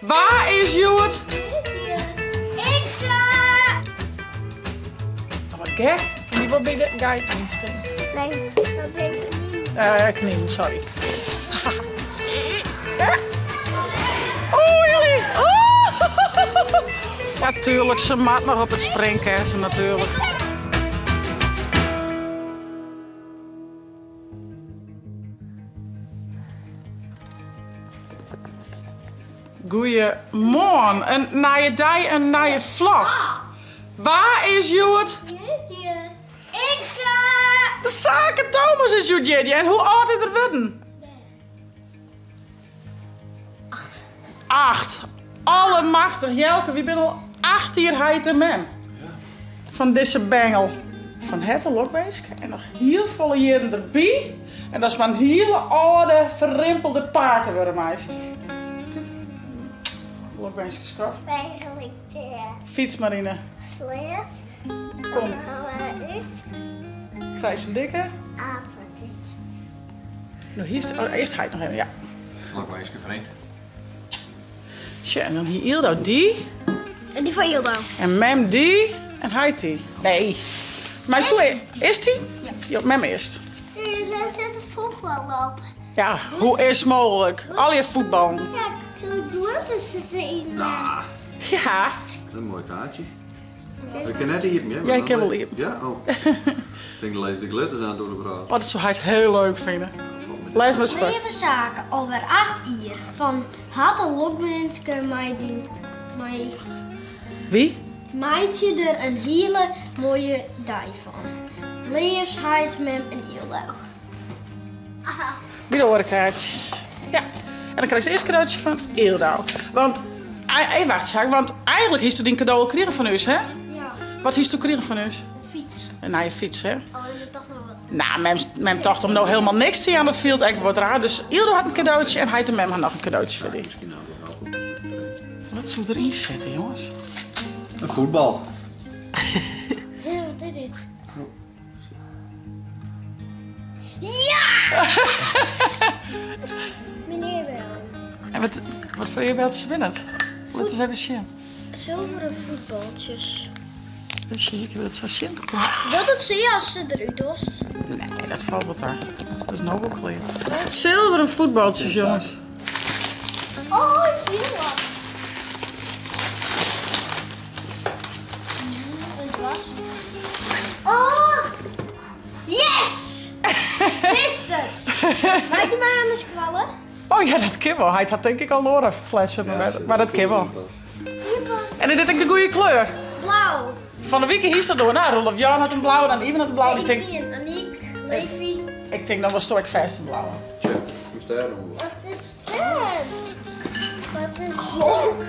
Wa is hjoed? Ik! Oh, wat gek. En dy wol by de geiten stean. Nee, dat bin ik niet. Kninen, sorry. Oh, jullie! Oh! Natuurlijk, se moat noch op it springkessen, natuurlijk. Goeiemoarn, in nije dei, in nije vlog. Wa is hjoed? Ik! Sake Thomas is hjoed jierdei. En hoe âld is er wurden? 8. 8. Allemachtich, Jelke, wy binne al 8 jier heit en mem. Fan dizze bengel. Fan herte lokwinsk en noch hiel folle jierren derby. En datst mar in hiele âlde, ferrimpelde pake wurde meist. Lokwinske, skat. Eigenlijk de Fyts mar yn 'e sleat. Kom. Út. Krijst in dikke. Avondit. No, hier is, oh, earst heit noch even, ja. Lokwinske, vriend. Sjoch, en dan hie Ildo dy. En dy fan Ildo. En mem dy. En heit dy. Nee. Meist doe earst dy? Ja. Jo, mem earst. Dêr sit in fuotbal op. Ja, hoe is mooglik? Allegear fuotballen. Ja, glitters sitte yn. Ja. Dat is in moai kaartsje. Ik kin net iepen, hear. Ja, ik kin wol iepen. Ja? Oh. Ik tink, lês de glitters aan door de frou. Oh, dat soe heit hiel leuk fine. Lês mar ris foar. Leave Sake, alwer 8 jier. Fan harte lokwinske mei dyn mei. Wie? Meitsje der in hiele moaie dei fan. Leafs heit, mem en Ildo. By de oare kaartsjes. Ja. En dan krijst earst kadootje fan Ildo. Want, even wacht, Sake, want eigenlik hiest dyn kado al krigen fan ús, hè? Ja. Wat hiest krigen fan ús? In fyts. In nije fyts, hè? Oh, ik tocht noch wat. Nou, mem, mem tocht om no hielendal niks te jaan, dat fielt ek wat raar. Dus Ildo hat in kadootje en heit en mem ha noch in kadootje foar dy. Miskien ook wel helpen. Wat soe deryn sitte, jonges? Een voetbal. Ja, wat is dit? Ja! Meneer wel. En wat, wat foar earbeltsjes binne it? Lit ris even sjen. Zilveren voetbaltjes. Dus zie ik wil it sa sjen. Docht it sear as se derút dochst? Nee, dat falt wol ta. Dat is no wol klear. Zilveren voetbaltjes, jonges. Oh, ik fyn wat. Het was. Oh! Yes! Wist it! Mei ik dy mei oan de skoalle? Oh ja, dat kin wol. Hy hat tink ik al in oare fles op mar dat kin wol. En is dit ek de goede kleur? Blau. Fan de wike hiest dat oan. Nou, Roelof Jan hat in blauwe, dan Ivan hat in blauwe. Ik tink, Aniek, Levi. Ik tink dan wolsto ek fêst in blauwe. Tja, hoe is dêr dan? Wat is dit? Wat is dit?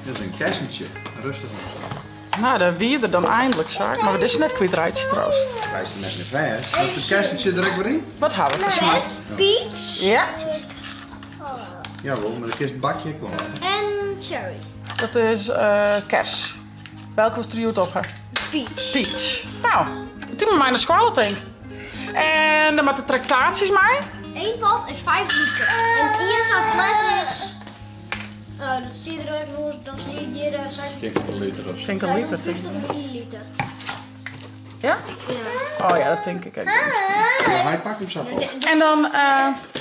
Dit is in kessentsje. Rêstich oan sa. Nou, dat wie der dan eindelijk, Saak. Mar we dizze net kwytreitsje trouwens. Krijst hem net mear fêst. Moat it kessentsje der ek wer yn? Wat hawwe we foar smaak? Peach. Ja. Jawol, mar dan kinst it bakje ek wol hawwe. En cherry. Dat is kers. Welke wolst der hjoed op ha? Peach. Peach. Nou, dy mei mei nei skoalle tink. En dan moatte traktaasjes mei. Eén pot is 5 liter. En ien sa'n fles is. Oh, dat stiet der ek wol, dan stiet hjir Tink in liter of sa. Tink in liter. 56 milliliter. Ja? Ja. Oh ja, dat tink ik ek. Ja, hy pakt him sa op. En dan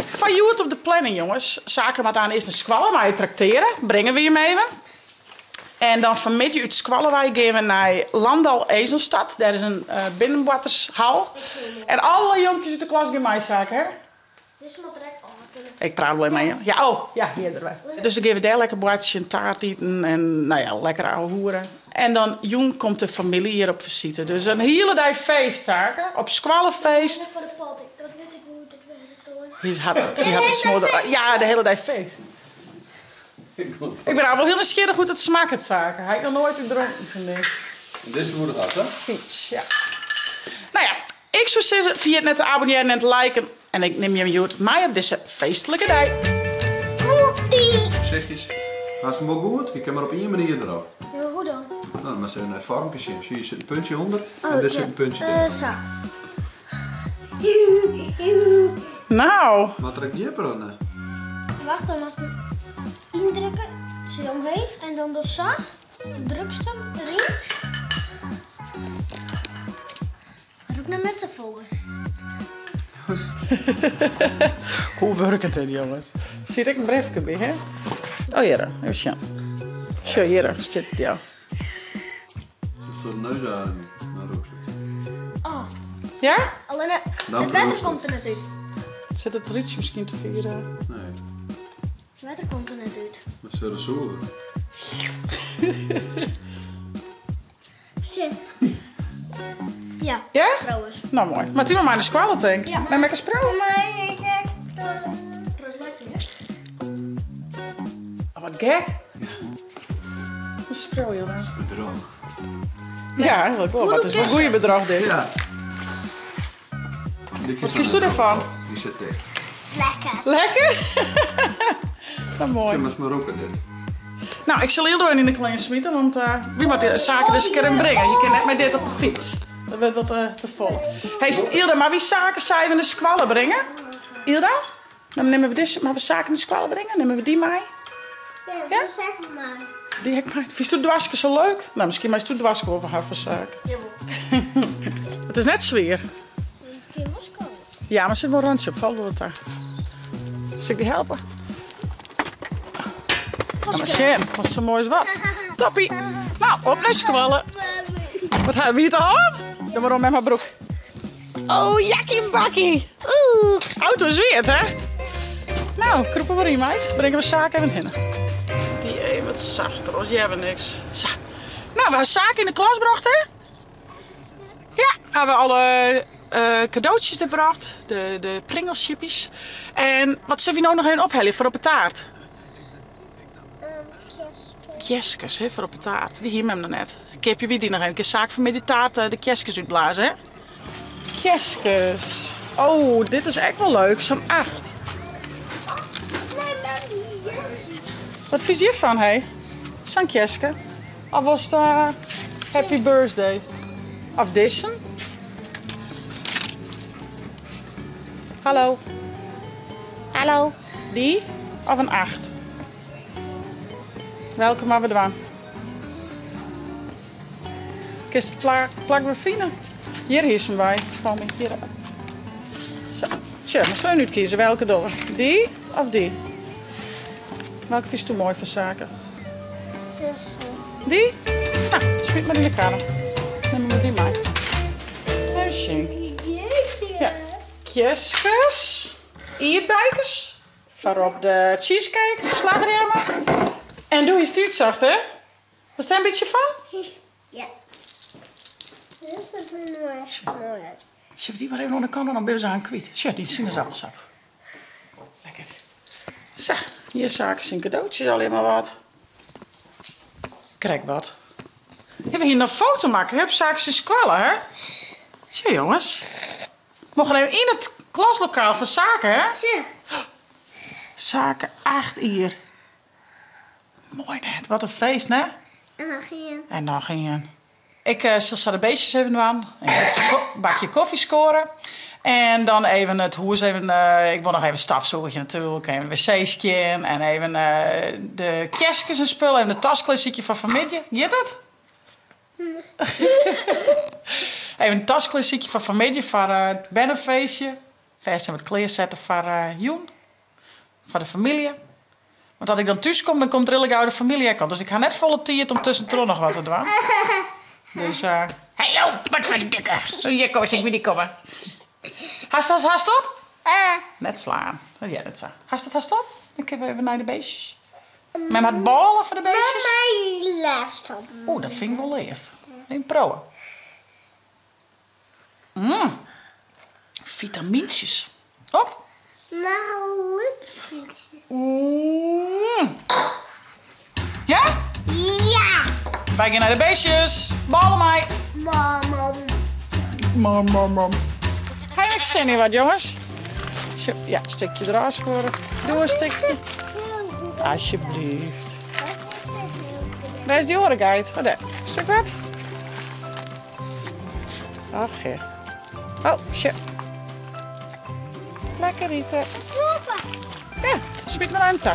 foar hjoed op de planning, jonges. Sake moat aan earst nei skoalle mei trakteare. Bringe we jim even. En dan fanmiddei út skoalle wei gean we nei Landal Ezelstad. Dêr is in binnenboartershal. En alle jonkjes út de klas gean mei, Sake, hè? Dizze moat der ek ôf kinne. Ik praat wol even mei jim. Ja, oh, ja, hjir der wer. Dus dan gean we dêr lekker boartsjen, taart iten en nou ja, lekker ouwehoere. En dan jûn komt de famylje hjir op fisite. Dus in hiele dei feest, Sake. Op skoalle feest. Foar de pot, dat wit ik hoe it werkt hoor. Hy hat, hy hat it smoarder. Ja, de hiele dei feest. Ik bin al wol hiel nijsgjirrich hoe't it smakket, Sake. Ha ik noch noait dronken fan dit. Dizze woe dat, hè? Peach, ja. Nou ja, ik soe sizze, ferjit net te abonnearjen en te liken. En ik nim jim hjoed mei op dizze feestlike dei. Sichtjes. Hast hem wol goed? Je kin mar op ien manier derop. Ja, hoe dan? Nou, dan moatst even nei it foarmke sjen. Sjoch, hjir sit in puntsje ûnder Oh, en dêr sit ja. in puntsje dêr. Sa. Nou. Moat er ek djipper of net? Wacht dan, moatst. Sil omheech en dan dochst sa. Drukst him deryn. Rûkt noch net sa folle. Hoe wurket dit, jonges? Sit ek in briefke by, hè? Oh, hjir, even sjen. Sjoch, hjir stiet it, ja. Dochst de neus ademje, dan rûkst it. Oh. Ja? Allinne, it wetter komt der net út. Sit it rútsje miskien te fier? Nee. It wetter komt der net út. Mar se de sûger. Sin. Ja. Ja? Trouwens. Nou, moai. Moat dy mar mei nei skoalle, tink? Ja. Mei mekkers priuwe? Mei ik ek. Lekker. Oh, wat gek. Wat spul je dan? Bedroch. Ja, eigenlijk wel. Maar het is wel een goede bedrog dit. Ja. Wat kiest u ervan? Die zit dicht. Lekker. Lekker? Dat mooi. Sil maar roken dit. Nou, ik sil Ildo yn de klean smiten, want uh, wy moatte de saken dizze kear bringe. Je kinne net mei dit op de fyts. Dat wurdt wat uh, te fol. Hey, Ilda, mar wy saken seinen we de skoalle bringe? Ilda? Dan nimme we dizze, mar we saken de skoalle bringe? Nimme we dy mei? Ja, die zeg maar. Dy ek mei. Fynst do doaske sa leuk? Nou, miskien meist do doaske wol foar har foar saak. Jawol. It is net swier. Het kin wol skowe. Ja, mar sit wol in rantsje op, falt wol ta. Sil ik dy helpe? Nou, mar sjen, wat sa moai as wat. Toppie. Nou, op nei skoalle. Wat ha wy te hân? Doe mar oan met myn broek. Oh, jakkie bakkie. Oeh, auto is wiet, hè? Nou, krûpe mar yn, meid. Bringe we saak even hinne. Dy even wat sachter, oars hearre we niks. Sa. Nou, we ha saak yn de klas brocht, hè? Ja, ha we alle kadootsjes der brocht. De, de pringelchippies. En wat sille we no noch even ophelje foar op de taart? Kjerskes, hè, foar op de taart. Dy hie mem noch net. Keapje wy dy noch even. Kin saak fanmiddei taart de kjerskes útblaze, hè? Kjerskes. Oh, dit is ek wol leuk. Sa'n 8. Wat fynst hjirfan, hé? Sa'n kjerske. Of was it happy birthday? Of dizze? Hallo. Hallo. Dy of in 8? Welke moatte we dwaan? Kinst it plak wer fine? Hjir hiest him wei, Tommy. Hjir. Sa. Sjoch, moatst even útkieze welke dogge we. Dy of dy? Welke fynst do moai foar saken? Dizze. Dy? Nou, smyt mar yn de karre. Nimme we dy mei. Even sjen. Ja. Kjerskes, ierdbeikes, foar op de cheesecake, slachrjemme. En doe hiest útsocht, hè? Wolst dêr in bytsje fan? Ja. Dit is wat moai. Sille we dy mar even oan de kant doen, dan binne we se aan kwyt. Sjoch, dy sinaasappelsap. Lekker. Sa, hjir saken syn kadootsjes allegear mar wat. Krekt wat. Ja, we hiene noch foto makke, hè, op saken syn skoalle, hè? Sjoch, jonges. Mochten even yn it klaslokaal fan Sake, hè? Sjoch. Sake 8 jier. Moai net, wat in feest, né? En noch ien. En noch ien. Ik sil sa de beestjes even dwaan. Een bakje koffie skoare. En dan even it hûs even, ik wol noch even stofsûgje natuerlik. Even de wc skjin en even de kjerskes en spul. Even de tas klearsykje foar fanmiddei. Giet dat? Even de tas klearsykje foar fanmiddei foar it bernefeestje. Fêst even wat klearsette foar jûn. Foar de famylje. Want as ik dan thús kom, dan komt rillegau de famylje ek al. Dus ik ha net folle tiid om tuskentroch noch wat te dwaan. Dus, uh... Hey, jo, wat foar dikke. Hjir kom, ik by dy komme. Hast dat hast op? Net slaan. Dat heart net sa. Hast it hast op? Dan kinne we even nei de beestjes. Mem hat bôle foar de beestjes. Mem lêst op. Oeh, dat fyn ik wol leaf. Even proewe. Mm. Vitamyntsjes. Op. Nou, leuk. Mm. Ja? Ja. Wy gean nei de beestjes. Bôle mei. Mam, mam. Mam, mam, mam. Ha je ek sin yn wat, jonges? Ja, stikje derôf skuorre. Doe in stikje. Alsjeblieft. Wêr is dy oare geit? Oh, dêr. Stik wat? Ach, ja. Oh, shit. Lekker ite. Ja, smyt mar even ta.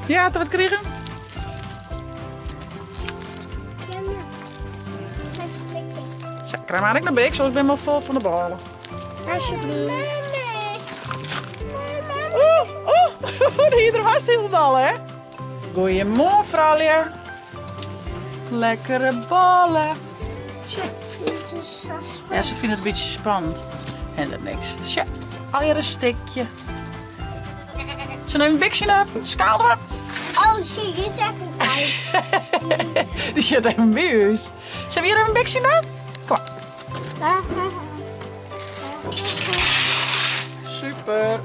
Ja, hat er wat krigen? Sa, krij mar ek noch biks, oars bin ik al fol fan de bôle. Alsjeblieft. Oeh, oeh, de hier was hielendal, hè? Goeiemoarn, froulju. Lekkere bôle. Ja, se fine it in bytsje spannend. En dat niks. Sja, allegear in stikje. Se nemen biksje op, skaal erop. Oh, zie je zet het bij. Die zit even bij us. Zullen we hier even een biksje doen? Kom maar. Super.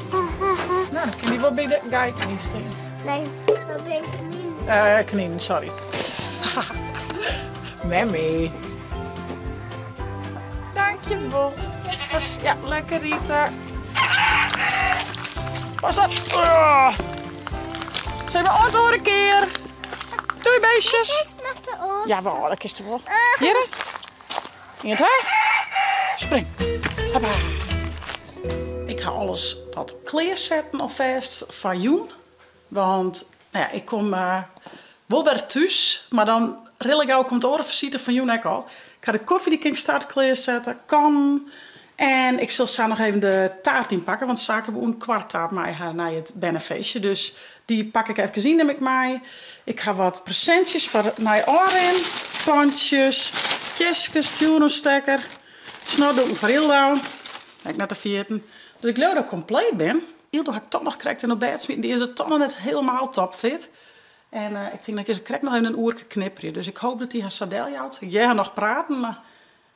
Nou, dan kun je wel bij de geit staan. Nee, dat ben ik niet. Knien, sorry. Memmy. Dankjewel. Ja, lekker Rita. Pas dat. Oh. Zijn we ooit een keer. Doei beestjes. Nog de oor. Ja, wel, dat is toch wel. Hier. In het hè? Spring. Hoppa. Ik ga alles wat kleerzetten alvast van jong. Want nou ja, ik kom wel weer thuis, maar dan redelijk gauw komt de orenvisite van jong ook al. Ik ga de koffie die ik start kleerzetten, kan. En ik zal zo nog even de taart inpakken, want zaken we een kwart taart mij haar naar het bennenfeestje. Dus die pak ik even in, neem ik mee. Ik ga wat presentjes voor naar oren. Pandjes, kistjes, vuurstekker, snordoeken voor Ildo. Ik net de vierten. Dat ik geloof dat ik compleet ben. Ildo had ik toch nog gekregen en op bed smitten. Die is het toch nog net helemaal topfit. En ik denk dat ik krijg nog even een oerke knipperen. Dus ik hoop dat hij haar sadel houdt. Ik ga nog praten, maar...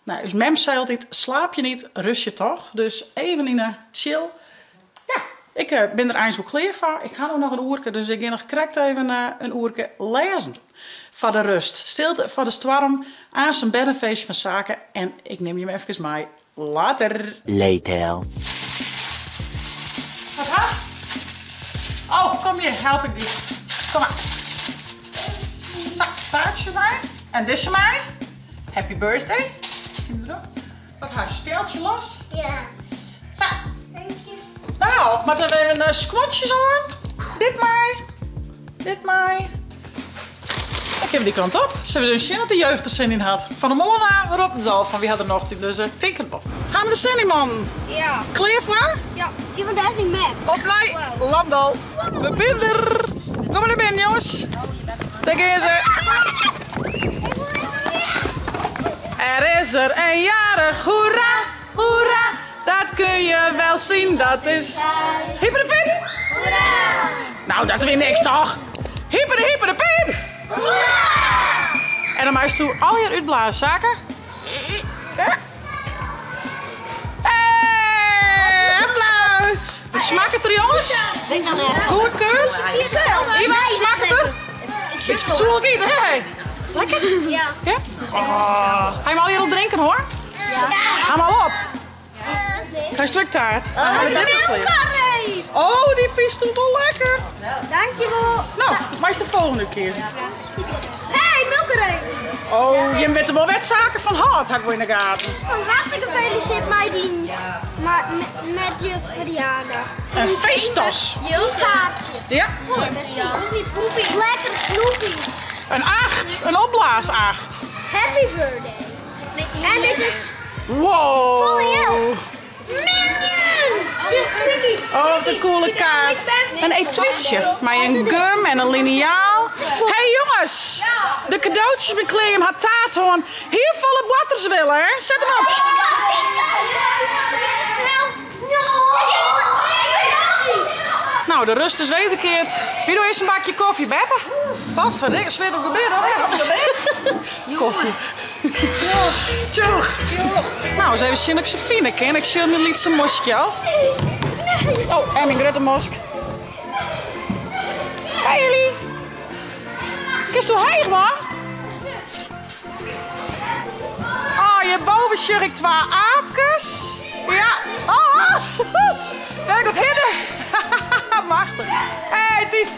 Nou, dus mem zei altijd, slaap je niet, rust je toch. Dus even in een chill. Ja, ik ben er eindelijk wel klaar voor. Ik ga nog een oerke, dus ik ga nog correct even een oerke lezen. Voor de rust. Stilte voor de storm. Aan zijn beddenfeestje van zaken. En ik neem je hem even mee. Later. Later. Wat haast? Oh, kom hier, help ik die. Kom maar. Zo, taartje bij. En dit is mij. Happy birthday. Wat haar speeltje los? Ja. Zo. Dank je. Nou, maar dan even een squatjes aan. Dit mij. Dit mij. Ik heb die kant op. Ze hebben zo'n zin dat de jeugd er zin in had. Van de morgen roept het al van wie had er nog die, dus ik denk het wel. Gaan we er zin in, man? Ja. Klaar voor? Ja. Iemand daar is niet mee. Op naar Landal. We zijn er. Kom maar naar binnen, jongens. Daar gaan ze. Er is er een jarig, hoera, hoera, dat kun je wel zien, dat is... Hyper de pip! Hoera! Nou, dat weer niks toch? Hyper de hyper de pip! Hoera! En dan maak je toe al je uitblazen, zaken. Hey, applaus! Smaakt het er, jongens? Goed, keurt? Iemand, smaakt het er? Ik fatsoenlijk eten, hè? Lekker? Ja. Ja? Oh. Ga je hem al hier al drinken, hoor? Ja. Ga maar op. Ga een stuk taart. Oh, dit de is lekker. milkaree. Oh, die vis toch wel lekker. Dankjewel. Nou, maar is de volgende keer. Hey, milkaree. Oh, je bent er wel wetzaken van hart, had ik wel in de gaten. Van harte gefeliciteerd, Maidien. Maar met je verjaardag. Een feesttas. Een kaartje. Ja. Oh, dat is Lekker snoepies. Een 8. Een opblaas 8. Happy birthday. En dit is Wow. volle geld. Minion! Oh, wat een coole kaart. Een etuietje. Maar een gum en een liniaal. Hé hey, jongens. De cadeautjes bekleden hem had taart hoor. Hier volle watters willen, hè? Zet hem op. Nou, de rust is wederkeerd. Wie doet eerst een bakje koffie, Beppe? Wat verdikke, zweet op de bed, hoor. Koffie. Tjoeg. Nou, eens even zien dat ik ze fine ken. Ik zie mijn lietse moskje al. Oh, en mijn grote mosk. Hey jullie. Kist hoe heeg, man? Oh, hierboven zie ik 2 aapjes. Ja. Oh, oh. Daar komt Hidde. Machtig. Hé, hey, het is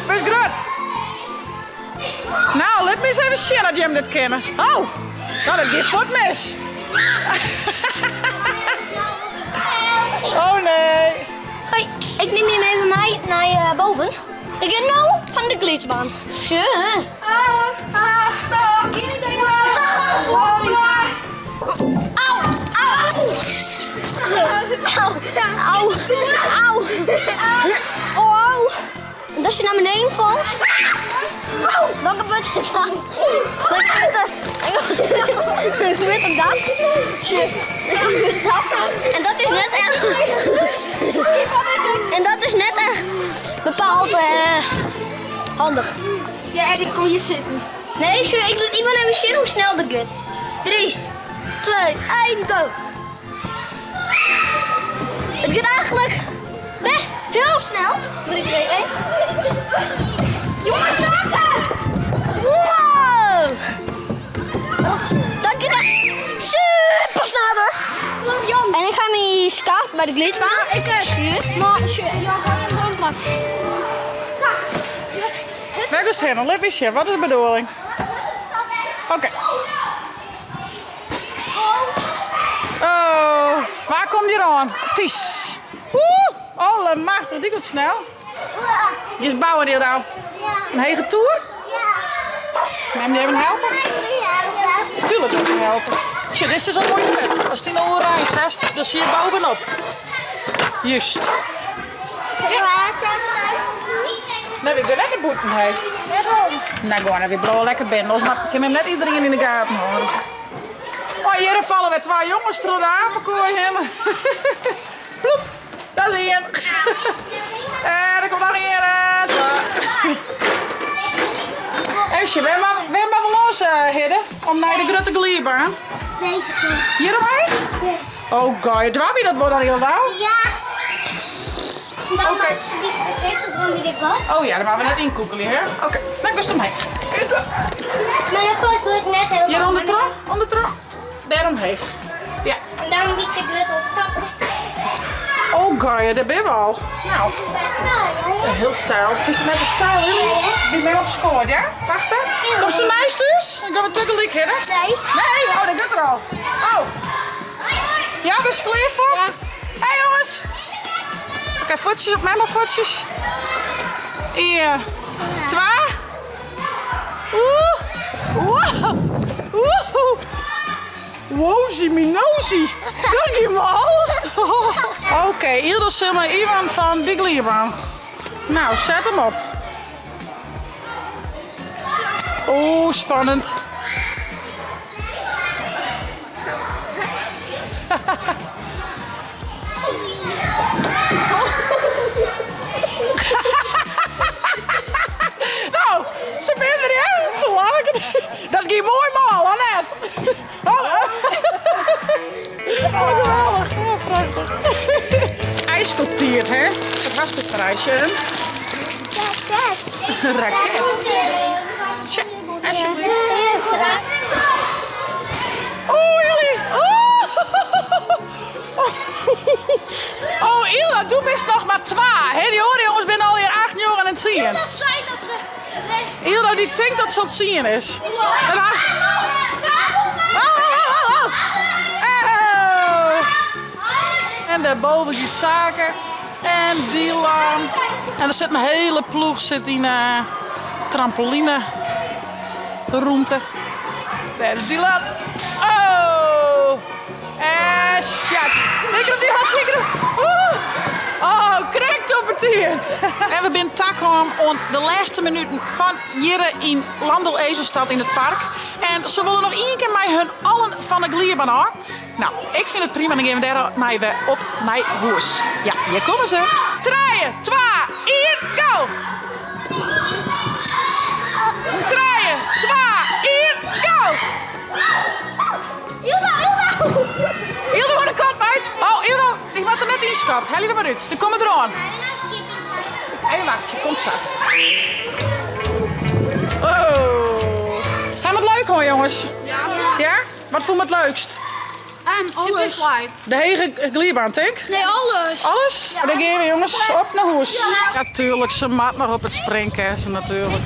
best groot. Nou, laat me eens even zien dat je hem dit kennen. Oh, nou, dat gaat voort mis. Oh nee. Hoi, Ik nim jim even mei nei boven. Ik gean no fan de glydbaan. Sjoch. Au! Au! Au! Au! Au! En as je nei beneden falst, dan gebeurt er dat. Dan gebeurt er dat. En dat is net echt. En dat is net echt bepaald handich. Ja, en ik kom hier zitten. Nee, sjoch, ik lit Ivan even sjen hoe snel dat giet. 3, 2, 1, go! It giet eigentlik best hiel snel. 3, 2, 1. Jongens, zaken! Wow! Dat giet echt super snel dus. En ik ga mijn skaat by de glydbaan. Ik ook. Maar, ja, ik ga hem gewoon pakken. Wêr is het hinne? Lit sjen, wat is de bedoeling? Oké. Oh, waar komt die oan? Ties. Oeh, allemachtich, dy giet snel. Je bouwen hier nou. Een hege toer? Mem die even helpen? Tuurlijk moet ik helpen. Tja, dit is een mooie put. Als die nou oranje is, dan zie je bovenop. Juist. Nee, ik ben lekker boeten, hè. Nou, gewoon, we blijven lekker binnen. Maar ik heb hem net iedereen in de gaten houden. Oh, hier vallen we twee jongens door de apenkooi heen. Ploep, dat is één. En er komt nog één. Even, we hebben maar wel los, Hidde, om naar de grote glybaan. Deze kant. Hier omheen? Ja. Oh god, waar wie dat wordt dan heel lauw? Ja. Dan Oké. was je niet voorzichtig, dan weer de Oh ja, daar waren we net in koekelen, hè? Oké, dan kost omheen. Maar de voet moet net helemaal. Hier onder tro, onder tro. Daar omheen. Ja. En dan een beetje grut opstappen. Oh god, daar ben we al. Nou. Heel stijl. Vind je het net een stijl, hè? Ben je op school, ja? Wacht hè. Komst du naast dus? Dan gaan we tegelijk, hè? Nee. Nee? Oh, dat gaat er al. Oh. Ja, ben je klaar voor? Ja. Hey jongens. Oké, voetjes op mij maar voetjes. 1, 2. Oeh. Oeh. Oeh. Wozy minozy. Dank je mal. Oké, hier is Ivan van de Glierbaan. Nou, zet hem op. Oeh, spannend. Nou, ze zijn er, hè? Ze lachen. Dat ging mooi mal, hè, net. Oh, oh. Oh, geweldig. Oh, prachtig. IJscultuur, hè? Wat was dit voor ijsje? Een raket. Tja, alsjeblieft. Oh, jullie. Oh. Oh, Ilda, doe best nog maar 2. Hè, die horen jongens binnen alweer 8 jaar en het zien. Ilda zei dat ze... Nee. Ilda die denkt dat ze aan het zien is. En haast... Oh, oh, oh, oh. Oh. En daarboven giet zaken. En Dylan. En er zit een hele ploeg zit in trampoline roomte. Daar is Dylan. Oh. En Sjak. Tik erop, Dylan, tik erop. Oeh. Oh, krekt op het tiert. En we zijn takhom om de laatste minuten van Jirre in Landal Esonstad in het park. En ze willen nog één keer met hun allen van de glierbaan af. Nou, ik vind het prima. Dan gaan we daar maar weer op naar huis. Ja, hier komen ze. 3, 2, 1, go! 3, 2, 1, go! Ilda, Ilda! Ilda, hoor de kop uit. Oh, Ilda, die moet er net in, schat. Haal je er maar uit. Dan komen we eraan. Even wachten, je komt zo. Oh. Gaan we het leuk hoor, jongens? Ja. Ja? Wat vond je het leukst? Alles. De hele glierbaan, denk ik? Nee, alles. Alles? Ja. Dan gaan we, jongens, op naar huis. Natuurlijk, ze maat nog op het springkussen, natuurlijk.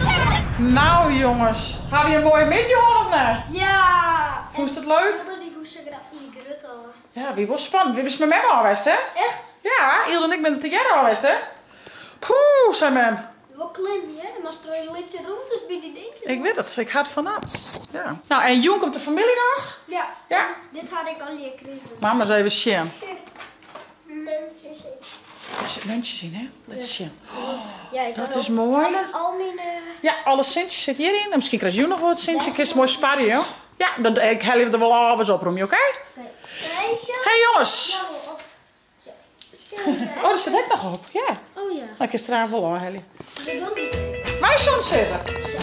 Nou, jongens. Hebben je een mooie middag of niet? Ja. Vond je het leuk? Die fotografie grut al. Ja, wie was spannend. Wie is met mij al geweest, hè? Echt? Ja, Ylde en ik binne der tegearre al west, hè? Poeh, sei mem. Wol klim, hè? Dan moatst troch dy lytse rûmtes by dy dingen. Ik wit it, ik ha it fanapt. Ja. Nou, en jûn komt de famylje noch? Ja. Ja? Dit ha ik allegear krigen. Mama ris even sjen. Muntsjes yn. Der sit muntsjes yn, hè? Lit sjen. Ja, ik Dat ha is moai. En al myn... Ja, alle sintsjes sit hjiryn. En miskien krijst jûn noch wol wat sintsjes. Kinst moai sparje, joh. Ja, dat, ik helje der wol ôf ris opromje, oké? Oké. Hey jonges! Oh, der sit ek noch op, ja. Oh ja. Dan kinst der wol ôfhelje. Dat doe ik. Wy soene sizze. Zo.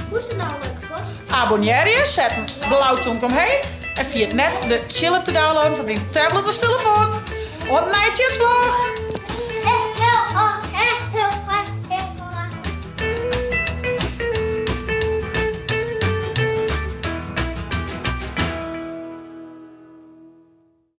Hoe is het nou leuk voor? Abonnearje, set in blau tomke omheech. En ferjit net de Tsjil-app te downloaden foar dyn tablet of telefoan. Oant nije Tjitsvlog!